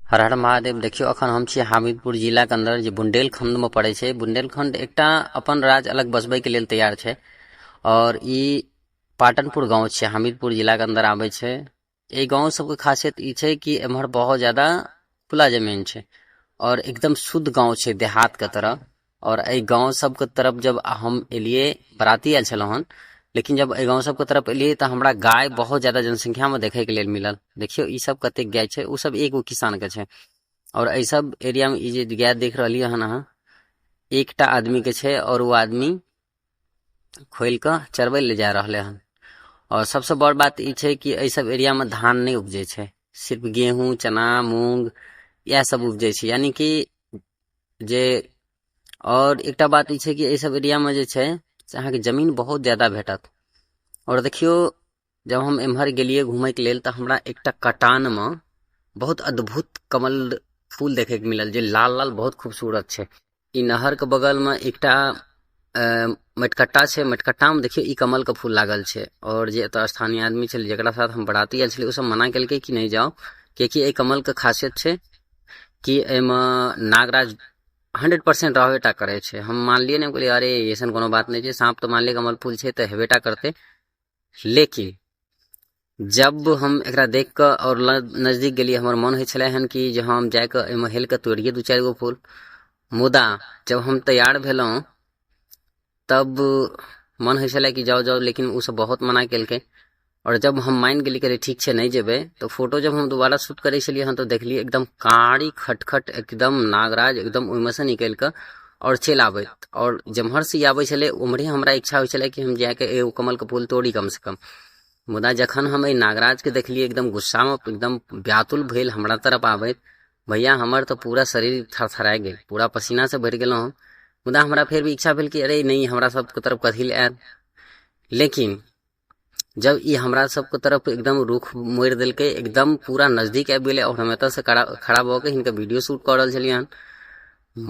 हर हर महादेव। देखियौ अखन हम छी हामिदपुर जिलाके अंदर जे बुंदेलखंडमे पड़ै छै। बुंदेलखंड एकटा अपन राज्य अलग बसबैके लेल तैयार छै और ई पाटनपुर गाँव छै, हामिदपुर जिलाके अंदर आबै छै। एहि गाँव सबके खासियत ई छै कि एम्हर बहुत ज्यादा खुला जमीन छै और एकदम शुद्ध गाँव छै देहातके तरह। और एहि गाँव सबके तरफ जब हम एलियै, बराती आयल छलहुँ हन, लेकिन जब एहि गाँव सबके तरफ एलियै तऽ हमरा गाय बहुत ज्यादा जनसंख्यामे देखैके लेल मिलल। देखियौ ई सब कतेक गाय छै, ओ सब एगो किसानके छै। और एहि सब एरियामे ई जे गाय देख रहलियै हन अहाँ, एकटा आदमीके छै और ओ आदमी खोलि कऽ चरबै लए जा रहलै हन। और सबसँ बड़ बात ई छै कि एहि सब एरियामे धान नहि उपजै छै, सिर्फ गेहूँ, चना, मूँग इएह सब उपजै छै। यानी कि जे और एकटा बात ई छै कि एहि सब एरियामे जे छै से अहाँके जमीन बहुत ज्यादा भेटत। और देखियौ जब हम एम्हर गेलियै घुमैके लेल तऽ हमरा एकटा कटानमे बहुत अद्भुत कमल फूल देखैके मिलल जे लाल लाल बहुत खूबसूरत छै। ई नहरके बगलमे एकटा मटिकट्टा छै, मटिकट्टामे देखियौ ई कमलके फूल लागल छै। और जे एतऽ स्थानीय आदमी छलै जकरा साथ हम बराती आयल छलियै, ओ सब मना केलकै कि नहि जाउ, कियाकि एहि कमलके खासियत छै कि एहिमे नागराज 100% रहबे टा करै छै। हम मानलियै नहि, हम कहलियै अरे अइसन कोनो बात नहि छै, साँप तऽ मानलियै कमल फूल छै तऽ हेबे टा करतै। लेकिन जब हम एकरा देख कऽ आओर नजदीक गेलियै, हमर मन होइ छलै हन कि जे हम जाकऽ एहिमे हेल कऽ तोड़ियै दू चारि गो फूल। मुदा जब हम तैयार भेलहुँ तब मन होइ छलै कि जाउ जाउ, लेकिन ओसब बहुत मना केलकै। आओर जब हम मानि गेलियै कि ठीक छै नहि जेबै, तऽ फोटो जब हम दोबारा शूट करै छलियै हन तऽ देखलियै एकदम कारी खटखट एकदम नागराज एकदम ओहिमे सँ निकलि कऽ आओर चलि आबैत। आओर जेम्हरसँ ई आबै छलै ओम्हरे हमरा इच्छा होइ छलै कि हम जाकऽ एगो कमलके फूल तोड़ी कमसँ कम। मुदा जखन हम एहि नागराजके देखलियै एकदम गुस्सामे एकदम व्याकुल भेल हमरा तरफ आबैत, भैया हमर तऽ पूरा शरीर थरथराय गेल, पूरा पसीनासँ भरि गेलहुँ हम। मुदा हमरा फेर भी इच्छा भेल कि अरे नहि, हमरा सबके तरफ कथी लए आयल। लेकिन जब ई हमरा सबके तरफ एकदम रुख मोड़ि देलकै, एकदम पूरा नजदीक आबि गेलै और हम एतऽसँ खड़ा भऽ कऽ हिनकर वीडियो शूट कऽ रहल छलियै हन।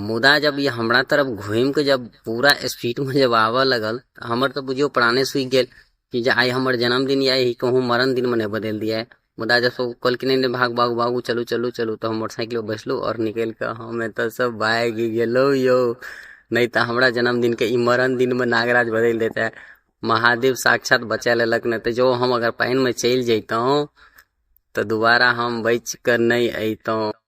मुदा जब ई हमरा तरफ घुमिकऽ जब पूरा स्पीडमे जब आबऽ लगल तऽ हमर तऽ बुझियौ प्राणे सुखि गेल कि जे आइ हमर जन्मदिन यऽ, ई कहूँ मरण दिनमे नहि बदलि दिए। मुदा जब सब कहलखिन नहि नहि भाग भाग भागू चलू चलू चलू, तऽ हम मोटरसाइकिल पर बैसलहुँ आओर निकलि कऽ हम एतऽसँ भागि गेलहुँ यौ। नहि तऽ हमरा जन्मदिनके ई मरण दिनमे नागराज बदलि देतै। महादेव साक्षात बचा लेलक, नहि तऽ जँ हम अगर पानिमे चलि जैतहुँ तऽ दोबारा हम बचिकऽ नहि अइतहुँ।